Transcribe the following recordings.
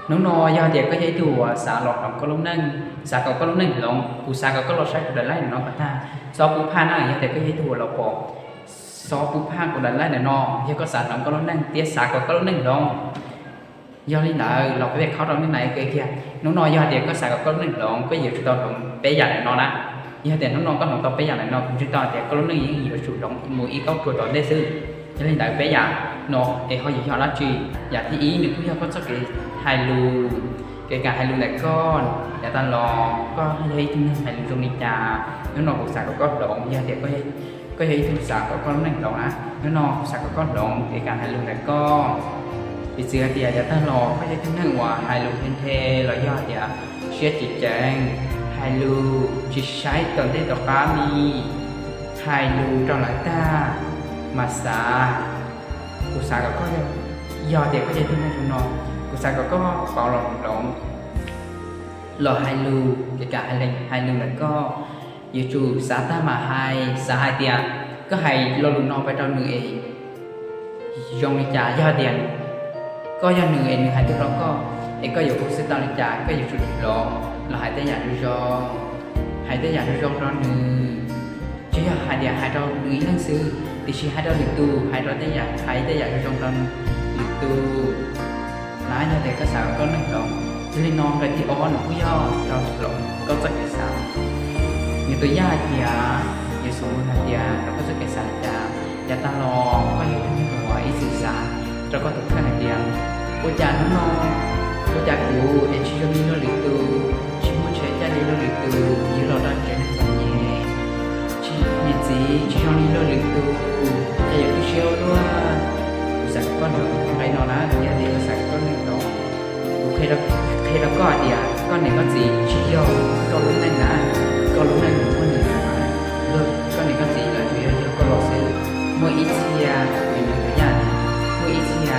Hnub no yog tias koj yog ib tug uas xav los hloov koj lub neej, xav kom koj lub neej hloov, kuv xav kom koj los saib kuv daim live no kom tag, xob pub phaj na. Yog tias koj yog ib tug uas los pom, xob pub phaj kuv daim live no, yog koj xav hloov koj lub neej thiab xav kom koj lub neej hloov. Yog li ntawd los peb khob rau nej na kiag. Hnub no yog tias koj xav kom koj lub neej hloov, koj yuav tsum tau hloov peb yam ntawm no na. Yog tias hnub no koj hloov tau peb yam ntawm no, kuv ntseeg tau tias koj lub neej yeej yuav tsum hloov mus ib kauj ruam tom ntej xwb. Yog li ntawd peb yam no es ho yuav yog dab tsi? Yam thib ib nws kuj yog koj txoj kev hais lus, kev kam hais lus ntawm koj. Yav tag los koj yog ib tug neeg hais lus zoo li cas, hnub no kuv xav kom koj hloov. Yog tias koj yog ib tug xav kom koj lub neej hloov na, hnub no kuv xav kom koj hloov kev kam hais lus ntawm koj. Piv txwv hais tias yav tag los koj yog ib tug neeg uas hais lus nthe nthe los yog tias siab ceev ceev, hais lus tsis saib tom ntej tom qab li, hais lus rau lawv tag mas xav, kuv xav kom koj, yog tias koj yog ib tug neeg zoo no, kuv xav kom koj pauv los hloov, los hais lus, kev kam hais lus ntawm koj. Yuav tsum xav tag mas hais, xav hais tias koj hais lo lus no pais rau nws es zoo li cas. Yog tias koj yog nws es nws hais tuaj rau koj es koj yuav khuv xim tau li cas, koj yuav tsum hloov los hais tej yam zoo zoo, hais tej yam zoo zoo rau nws. Tsis yog hais tias hais rau nws ib leeg xwb, tiam sis hais rau lwm tus, hais rau tej yam, hais tej yam zoo zoo rau lwm tus na. Yog tias koj xav kom koj neej hloov, yog li no nqe thib ob nws kuj yog rau hloov koj txoj kev xav. Nws tus yaj hais tias, yuav xav hais tias rau koj txoj kev xav li cas. Yav tag los koj yog ib tug neeg uas ib txwm xav rau koj tus kheej hais tias, ua cas hnub no, ua cas kuv es tsis zoo li luag lwm tus, tsis muaj tsheb caij li luag lwm tus, yuav los rau tsev neeg txom nyem, niam txiv tsis zoo li luag lwm tus, cas yuav tu siab ua luaj. Kuv xav kom koj hloov nqe no na, yog tias koj xav kom koj neej hloov. Kuv qhia rau koj hais tias koj niam koj txiv tsis yog koj lub neej na, koj lub neej muaj nws na. Koj niam koj txiv lawv tsuas yog yog koj los xwb. Muaj ib txhia, kuv yuav nug tus yaj, muaj ib txhia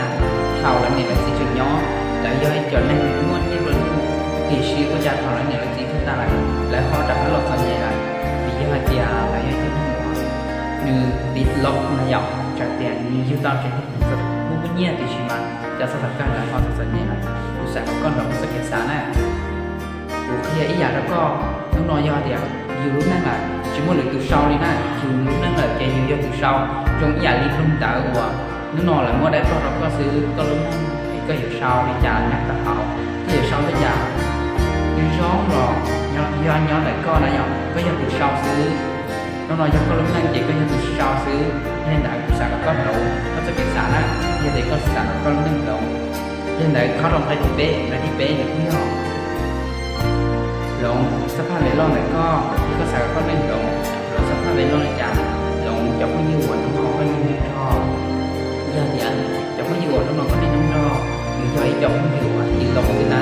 thaum lawv niam lawv txiv tseem nyob, lawv yog ib cov neeg muaj nyiaj nplua nuj, tiam sis ua cas thaum lawv niam lawv txiv tuag tas lawm, lawv ho rov qab los txom nyem lawm. Vim yog hais tias lawv yog ib tug neeg uas nws tiv los no yom, txawm tias nws yug tau tsev neeg muaj muaj nyiaj tiam sis mas cov txog thaum kawg lawv ho txom txom nyem lawm. Kuv xav kom koj hloov koj txoj kev xav na. Kuv qhia ib yam rau koj, hnub no yog tias yus lub neej lawm tsis muaj lwm tus sau li na, yus lub neej lawm ces yus yog tus sau, zoo ib yam li nplooj ntawv uas hnub no lawv muab dai plog rau koj xwb, koj lub neej es koj yuav sau li cas nyob rau hauv, koj yuav sau tej yam zoo los yog nyob ntawm koj na yom, koj yog tus sau xwb. Hnub no yog koj lub neej ces koj yog tus sau xwb. Yog li ntawd kuv xav kom koj hloov koj txoj kev xav na, yog tias koj xav kom koj lub neej hloov. Yog li ntawd khob rau nqe thib peb, nqe thib peb nws kuj yog hloov xab phaj ve loj ntawm koj. Yog koj xav kom koj neej hloov, hloov xab phaj ve loj li cas? Hloov cov phooj ywg uas hnub no koj nyob nrog, yog tias cov phooj ywg uas hnub no koj nyob nrog nws yog ib cov phooj ywg uas tiv los xwb na,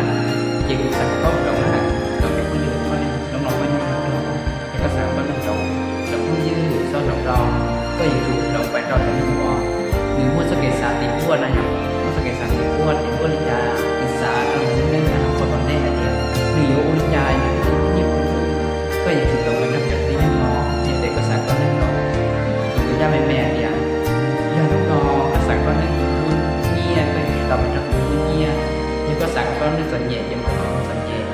ces kuv xav kom koj hloov na, hloov cov phooj ywg uas koj hnub no koj nyob nrog. Yog koj xav kom koj neej hloov, cov phooj ywg txhob hloov rau, koj yuav tsum hloov pais rau cov neeg uas nws muaj txoj kev xav tim huaj na yom, muaj txoj kev xav tim huaj, tim huaj li cas, nws xav rau nws lub neej nyob rau tom ntej hais tias nws yuav ua li cas nws thiaj li muaj nyiaj muaj txiag. Koj yuav tsum hloov pais rau cov tib neeg no. Yog tias koj xav kom koj neej hloov, kuv yaj me me hais tias yog hnub no koj xav kom koj neej muaj nyiaj, koj yuav tsum tau pais nrog neeg muaj nyiaj. Yog koj xav kom koj neej txom nyem ces mus nrog neeg txom nyem.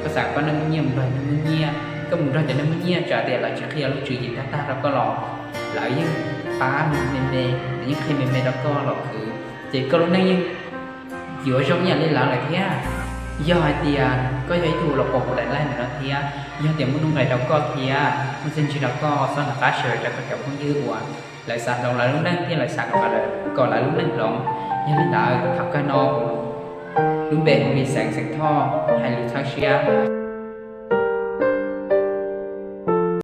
Koj xav kom koj neej muaj nyiaj, mus nrog neeg muaj nyiaj. Koj mus nrog cov neeg muaj nyiaj, txawm tias lawv tsis qhia lub tswv yim tag tag rau koj los lawv yeej pab me me, lawv yeej qhia me me rau koj los khwv, ces koj lub neej yeej yuav zoo ib yam li lawv lawm thiab. Yog hais tias koj yog ib tug los pom kuv daim live ntawm no thiab, yog tias muaj nuj nqis rau koj thiab muaj txiaj ntsig rau koj, txhob nco qab share rau koj cov phooj ywg uas lawv xav hloov lawv lub neej thiab lawv xav kom lawv lub neej hloov. Yog li ntawd thaum kawg no, lub npe hu li Xeev Xeem Thoj, hais lus txhawb siab.